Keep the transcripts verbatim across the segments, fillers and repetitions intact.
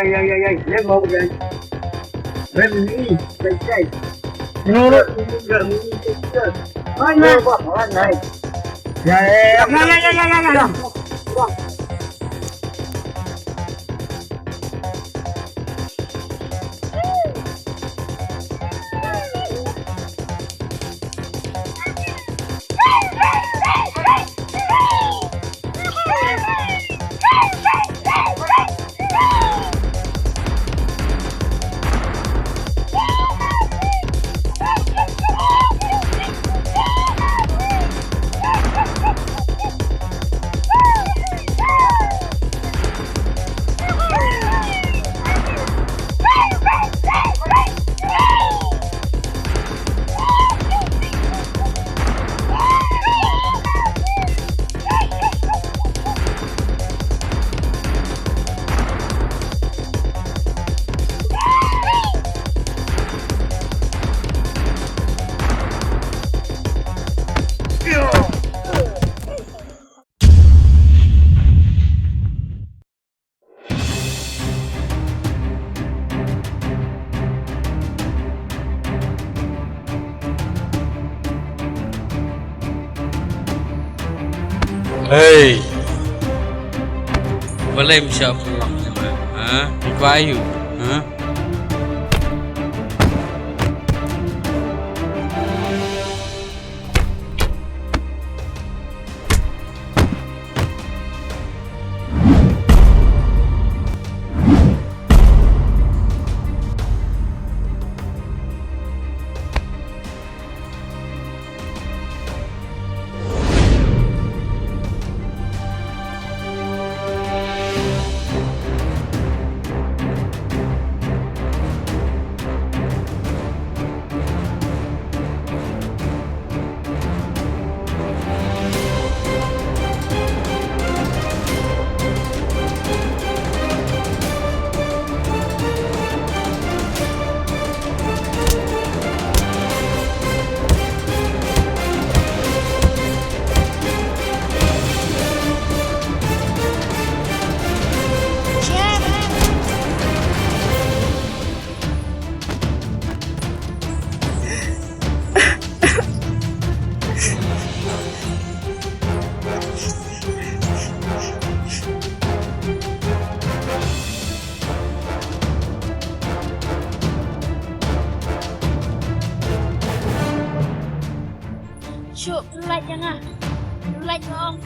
Ay, ay, ay, ay, let go, guys. Let me, guys, guys. No, no. Let me, guys. One night. One night. Yeah, yeah, yeah, yeah. Hey. Balei me shah pynlong ïa nga? Ha? Me kwah aïu? Ha? Shu, lait ïa nga. Lait ong.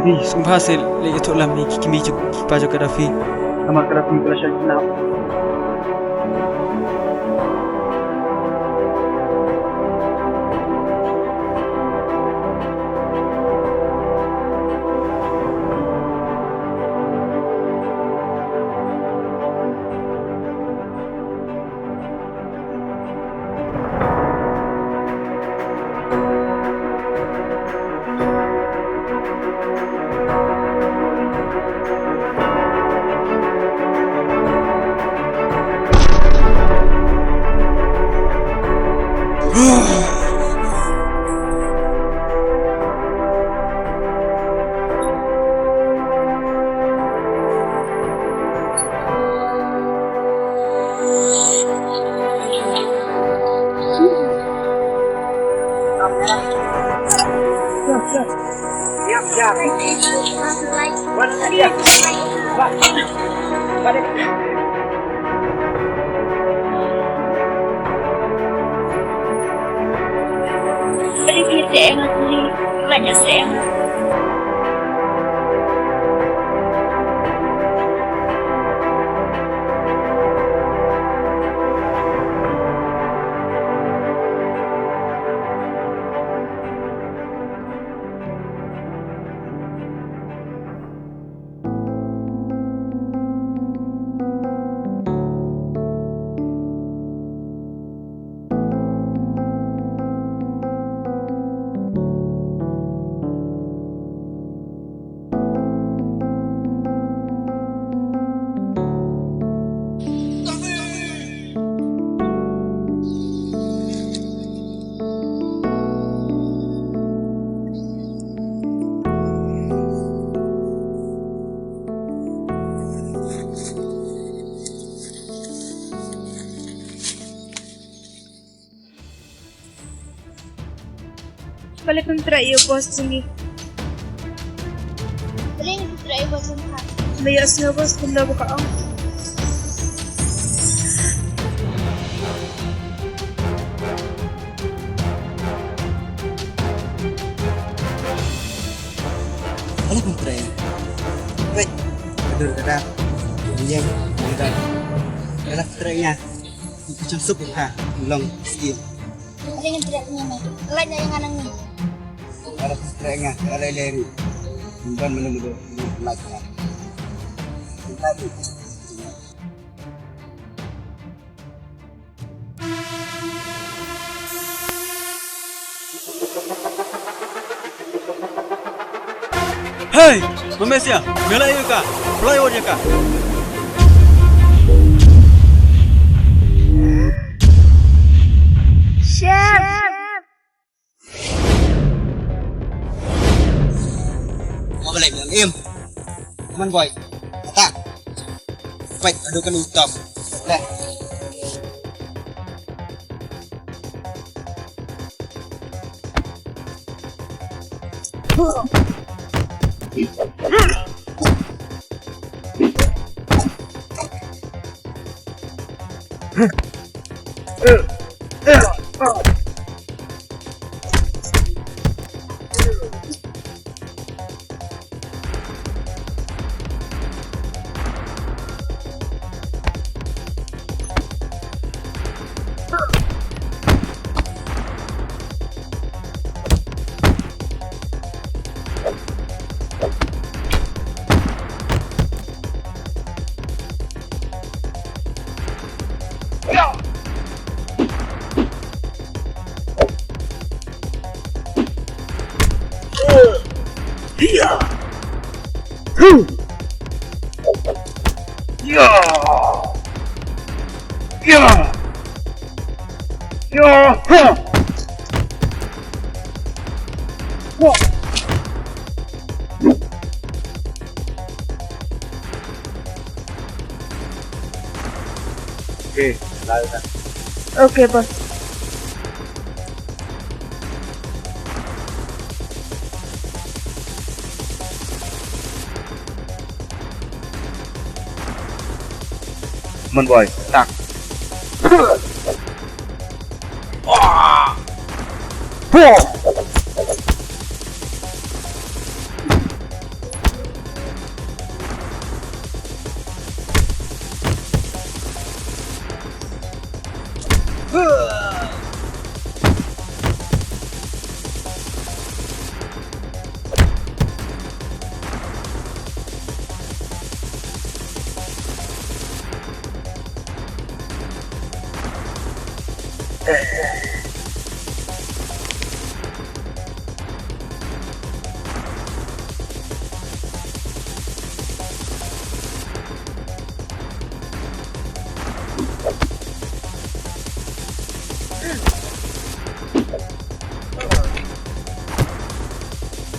Ni sngewbha se leit ïathuh lam ïa ki kmie jong ki kpa jong ka Daffy. Namar ka Daffy ka la shah kidnap. Balei phin treh ïa u boss jong ngi? Balei phin treh ïa u boss jong nga? Balei ïa u boss phin da ba ka ong? Balei phin treh? Wait, ka dur ka dar. Ïeng, ka dar. Balei phin treh ïa nga? Ka jong suk ka long skim. Balei ngin treh ïa nga? Lait na ïa nga nangne. Balei ngin treh ïa nga? Balei lei ri? Ban menu menu. Lait na. Hey, Mamesia, me la ïa ka, plywood ïa ka. Chef. Mo balai mo im. Mon boy. Attack. Fight, adu kan utop. Leh. Okay, bye. Okay, boss. Mon boy, attack. Wah! Wah!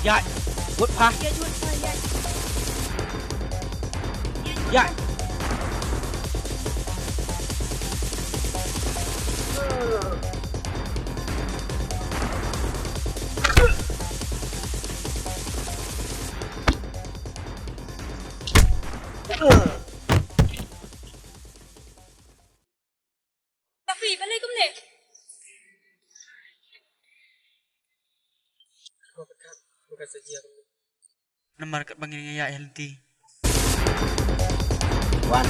Ïaid, wut pha. Ïaid. Tapi balei kumne? Namar katba ngin ïaid ïa lynti. Wan.